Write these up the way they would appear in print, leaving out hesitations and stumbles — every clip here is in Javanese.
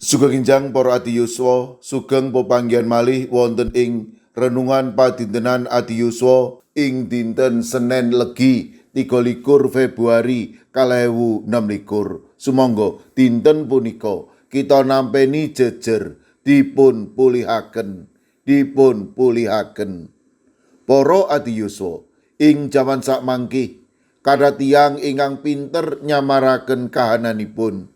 Sugeng enjang para adi yuswa, sugeng pepanggihan malih wonten ing renungan padintenan adi yuswa ing dinten Senen Legi 23 Februari 2026. Sumangga dinten punika kita nampeni jejer dipun pulihaken, dipun pulihaken. Para adi yuswa, ing jaman sakmangke kathah tiyang ingkang pinter nyamaraken kahananipun.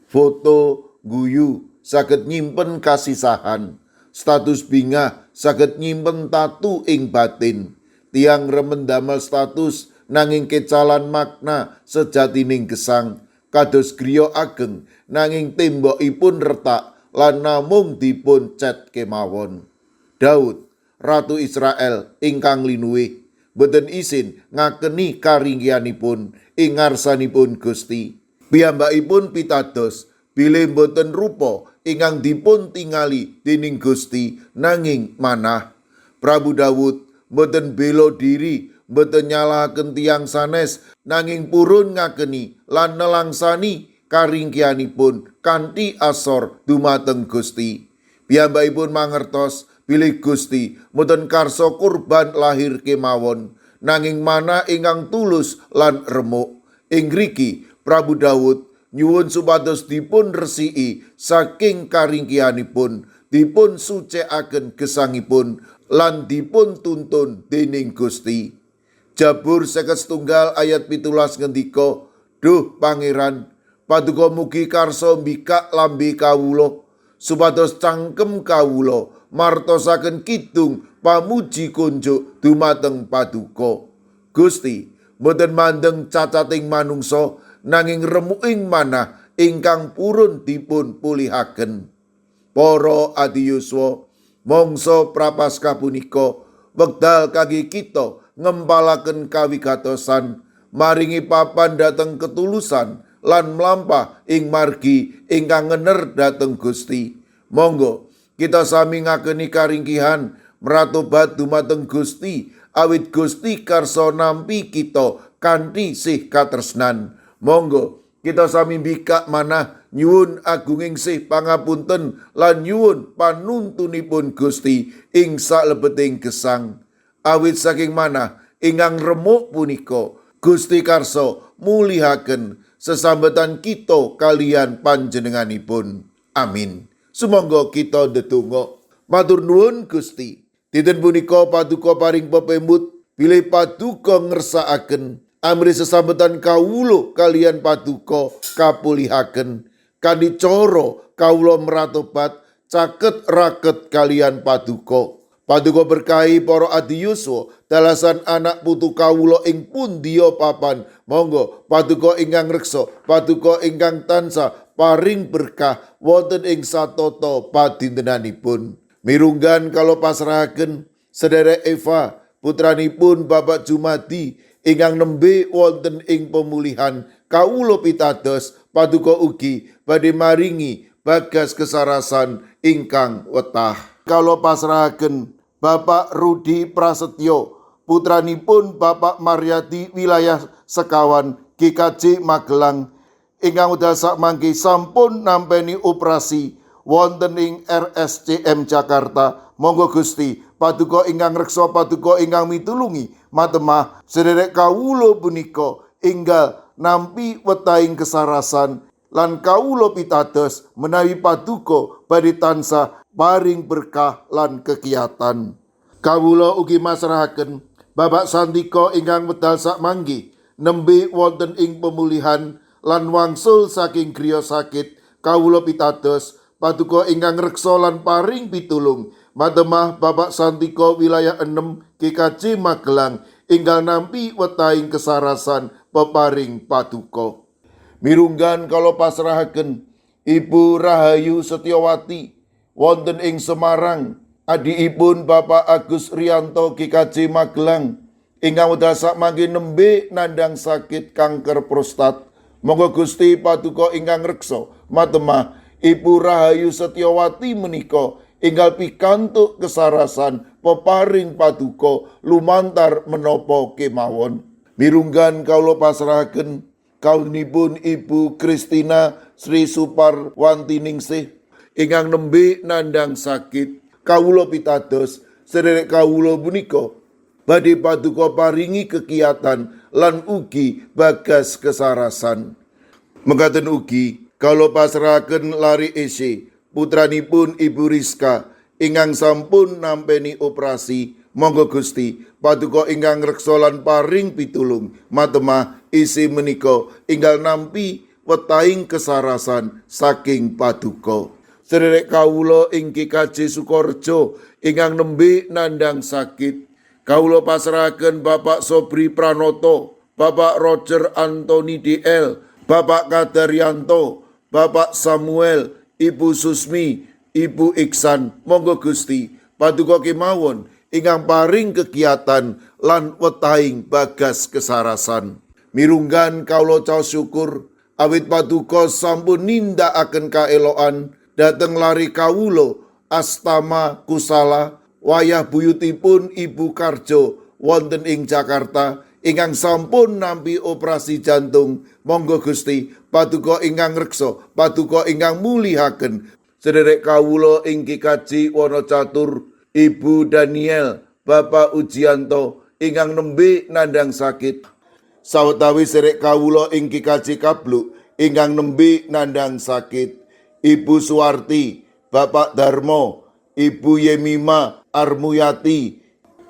Foto guyu saged nyimpen kasisahan, status bingah saged nyimpen tatu ing batin. Tiang remen damel status nanging kecalan makna sejatining gesang, kados griya ageng nanging tembokipun retak lan namung dipun cet kemawon. Daud, ratu Israel ingkang linuwih, boten isin ngakeni karingkihanipun ing ngarsanipun Gusti. Piyambakipun pitados bilih boten rupa ingkang dipun tingali dening Gusti nanging manah. Prabu Dawud boten bela diri, boten nyalahaken tiyang sanes, nanging purun ngakeni lan nelangsani karingkihanipun kanthi asor dumateng Gusti. Piyambakipun mangertos bilih Gusti boten karsa kurban lahir kemawon, nanging manah ingkang tulus lan remuk. Ing ngriki Prabu Dawud nyuwun supados dipun resiki saking karingkihanipun, dipun sucekaken gesangipun lan dipun tuntun dening Gusti. Jabur 51 ayat 17 ngendika, "Duh Pangeran, paduka mugi karsa mbikak lambe kawula, supados cangkem kawula martosaken kidung pamuji kunjuk dumateng paduka." Gusti mboten mandeng cacating manungsa, nanging remuking manah ingkang purun dipun pulihaken. Para adi yuswa, mangsa Prapaskah punika wekdal kangge kita ngempalaken kawigatosan, maringi papan dhateng ketulusan lan mlampah ing margi ingkang ngener dhateng Gusti. Monggo kita sami ngakeni karingkihan, mratobat dumateng Gusti, awit Gusti karsa nampi kita kanthi sih katresnan. Monggo kita sami mbikak manah nyuwun agunging sih pangapunten lan nyuwun panuntunipun Gusti ing salebeting gesang. Awit saking manah ingkang remuk punika Gusti karsa mulihaken sesambetan kita kalian panjenenganipun. Amin. Sumangga kita ndedonga. Matur nuwun, Gusti. Dinten punika paduka paring pepemut bilih paduka ngersakaken amrih sesambetan kawula kalian paduka kapulihaken kanthi cara kawula mratobat caket raket kalian paduka. Paduka berkahi para adi yuswa, dalasan anak putu kawula ing pundiya papan. Monggo paduka ingkang reksa, paduka ingkang tansah paring berkah wonten ing satata padintenanipun. Mirunggan kawula pasrahaken sederek Eva, putranipun Bapak Jumadi ingkang nembe wonten ing pemulihan. Kawula pitados paduka ugi badhe maringi bagas kesarasan ingkang wetah. Kawula pasrahaken Bapak Rudi Prasetyo, putranipun Bapak Maryadi, wilayah sekawan GKJ Magelang, ingkang wekdal sakmangke sampun nampeni operasi wonten ing RSCM Jakarta. Monggo Gusti paduka ingkang reksa, paduka ingkang mitulungi, matemah sederek kawula punika enggal nampi wetahing kesarasan lan kawula pitados menawi paduka badhe tansah paring berkah lan kegiatan. Kawula ugi masrahaken Bapak Santiko ingkang wekdal sakmangke nembe wonten ing pemulihan lan wangsul saking griya sakit. Kawula pitados paduka ingkang reksa lan paring pitulung, matemah Bapak Santiko wilayah 6 GKJ Magelang enggal nampi wetahing kesarasan peparing paduka. Mirunggan kawula pasrahaken Ibu Rahayu Setiawati wonten ing Semarang, adikipun Bapak Agus Rianto GKJ Magelang, ingkang wekdal sakmangke nembe nandang sakit kanker prostat. Monggo Gusti paduka ingkang reksa, matemah Ibu Rahayu Setiawati menika enggal pikantuk kesarasan peparing paduka lumantar menapa kemawon. Mirunggan kawula pasrahaken kawulanipun Ibu Kristina Sri Suparwantiningsih ingkang nembe nandhang sakit. Kawula pitados sederek kawula punika badhe paduka paringi kekiatan lan ugi bagas kesarasan. Mekaten ugi kawula pasrahaken lare Ese putranipun Ibu Rizka ingkang sampun nampeni operasi. Monggo Gusti paduka ingkang reksa lan paring pitulung matemah isi menika inggal nampi wetahing kesarasan saking paduka. Sederek kawula ing GKJ Sukorejo ingkang nembe nandhang sakit, kawula pasrahaken Bapak Sobri Pranoto, Bapak Roger Anthony DL, Bapak Kadaryanto, Bapak Samuel, Ibu Susmi, Ibu Iksan. Monggo Gusti paduka kemawon ingkang paring kegiatan lan wetahing bagas kesarasan. Mirunggan kawula caos syukur awit paduka sampun nindakaken kaeloan dhateng lare kawula Astama Kusala wayah buyutipun Ibu Karjo wonten ing Jakarta ingkang sampun nampi operasi jantung. Monggo Gusti paduka ingkang reksa, paduka ingkang mulihaken. Sederek kawula ing GKJ Wonocatur, Ibu Daniel, Bapak Ujianto ingkang nembe nandhang sakit. Sawetawis sederek kawula ing GKJ Kabluk ingkang nembe nandhang sakit, Ibu Suwarti, Bapak Darmo, Ibu Yemima Armuyati,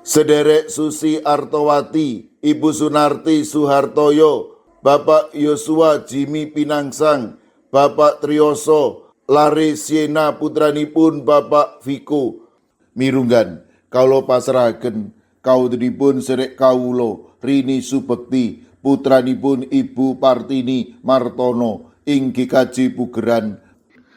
sederek Susi Artowati, Ibu Sunarti Suhartoyo, Bapak Yosua Jimmy Pinangsang, Bapak Triyoso, lare Siena putranipun Bapak Viko. Mirunggan kawula pasrahaken kawontenipun sederek kawula Rini Subekti putranipun Ibu Partini Martono ing GKJ Pugeran.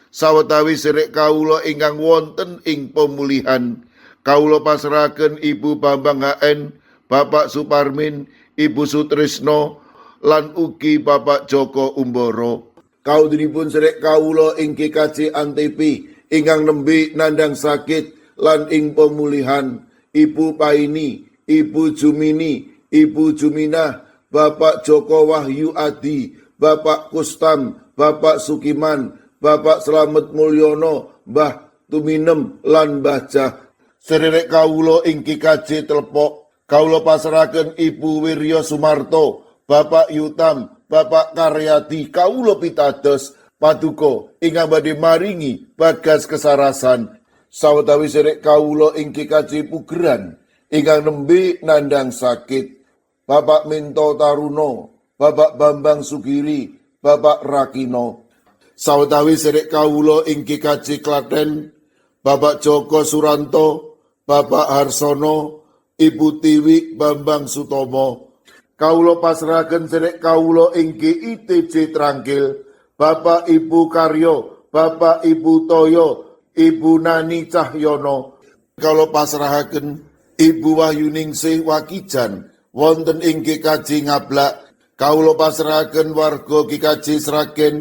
Sawetawis sederek kawula ingkang wonten ing pemulihan, kawula pasrahaken Ibu Bambang HN, Bapak Suparmin, Ibu Sutrisno lan ugi Bapak Joko Umboro. Kawontenipun sederek kawula ing GKJ Antepi ingkang nembe nandhang sakit lan ing pemulihan, Ibu Paini, Ibu Jumini, Ibu Juminah, Bapak Joko Wahyu Adi, Bapak Kustam, Bapak Sukiman, Bapak Slamet Mulyono, Mbah Tuminem lan Mbah Jah. Sederek kawula ing GKJ Telepok, kawula pasrahaken Ibu Wirya Sumarto, Bapak Yutam, Bapak Karyadi. Kawula pitados paduka ingkang badhe maringi bagas kesarasan. Sawetawis sederek kawula ing GKJ Pugeran ingkang nembe nandhang sakit, Bapak Minto Taruno, Bapak Bambang Sugiri, Bapak Rakino. Sawetawis sederek kawula ing GKJ Klaten, Bapak Joko Suranto, Bapak Harsono, Ibu Tiwi Bambang Sutomo. Kawula pasrahaken sederek kawula ing GITJ Trangkil, Bapak Ibu Karyo, Bapak Ibu Toyo, Ibu Nani Cahyono. Kawula pasrahaken Ibu Wahyuningsih Wakijan wonten ing GKJ Ngablak. Kawula pasrahaken warga GKJ Sragen,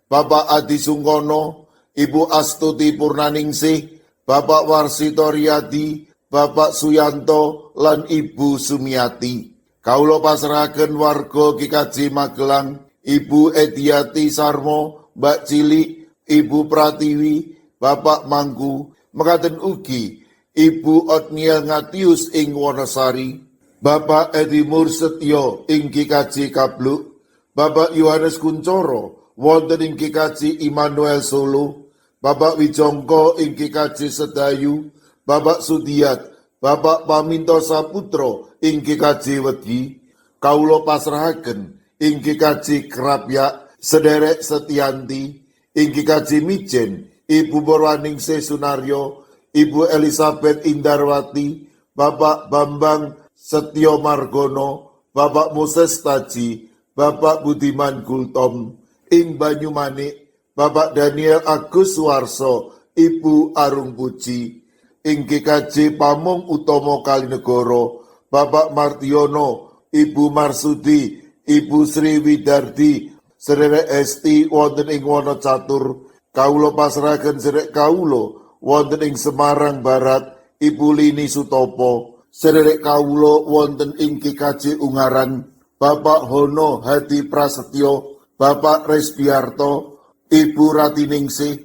Bapak Adi Sungkono, Ibu Astuti Purnaningsih, Bapak Warsito Riyadi, Bapak Suyanto lan Ibu Sumiati. Kawula pasrahaken warga GKJ Magelang, Ibu Ediati Sarmo, Mbak Cilik, Ibu Pratiwi, Bapak Mangku. Mekaten ugi Ibu Otniel Ngatius ing Wonosari, Bapak Edi Mursetyo ing GKJ Kabluk, Bapak Yohanes Kuncoro wonten ing GKJ Immanuel Solo, Bapak Wijongko ing GKJ Sedayu, Bapak Sudiat, Bapak Paminto Saputro ing GKJ Wedi. Kawula pasrahaken ing GKJ Krapyak sederek Setianti, ing GKJ Mijen Ibu Borwaningsih Sunaryo, Ibu Elizabeth Indarwati, Bapak Bambang Setyo Margono, Bapak Moses Taji, Bapak Budiman Gultom, ing Banyumanik, Bapak Daniel Agus Suwarso, Ibu Arung Puji, ing GKJ Pamong Utomo Kalinegoro, Bapak Martiono, Ibu Marsudi, Ibu Sri Widardi, sederek Esti wonten ing Wonocatur. Kawula pasrahaken sederek kawula wonten ing Semarang Barat, Ibu Lini Sutopo, sederek kawula wonten ing GKJ Ungaran, Bapak Hono Hadi Prasetyo, Bapak Resbiarto, Ibu Ratiningsih,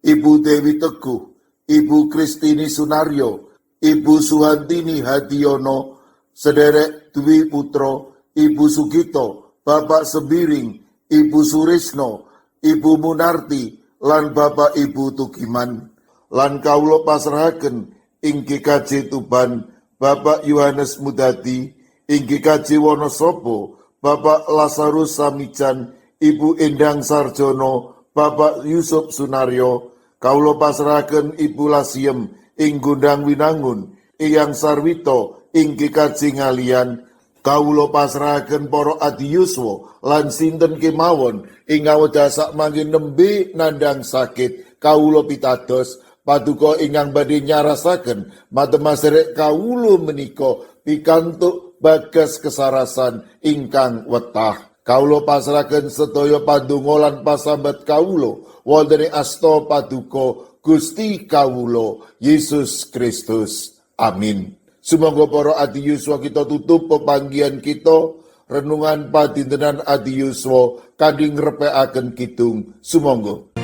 Ibu Dewi Teguh, Ibu Kristini Sunaryo, Ibu Suhantini Hadiono, Sederek Dwi Putro, Ibu Sugito, Bapak Sembiring, Ibu Surisno, Ibu Munarti, lan Bapak Ibu Tugiman. Lan kawula pasrahaken ing GKJ Tuban, Bapak Yohanes Mudadi, ing GKJ Wonosobo, Bapak Lazarus Samijan, Ibu Endang Sarjono, Bapak Yusuf Sunaryo, kawula pasrahaken Ibu Lasiem ing Gondang Winangun, Eyang Sarwito ing GKJ Ngalian, kawula pasrahaken para adiyuswa lan sinten kemawon ing awedasak mangke nembe nandhang sakit, kawula pitados paduka ingkang badhe nyarasaken matemaserek kawula menika pikantuk bagas kesarasan ingkang wetah. Kawula pasrahaken sedaya pandonga lan pasambat kawula wonten ing asta paduka Gusti kawula Yesus Kristus. Amin. Sumangga para adiyuswa kita tutup pepanggihan kita renungan padintenan adiyuswa kanthi ngrepekaken kidung. Sumangga.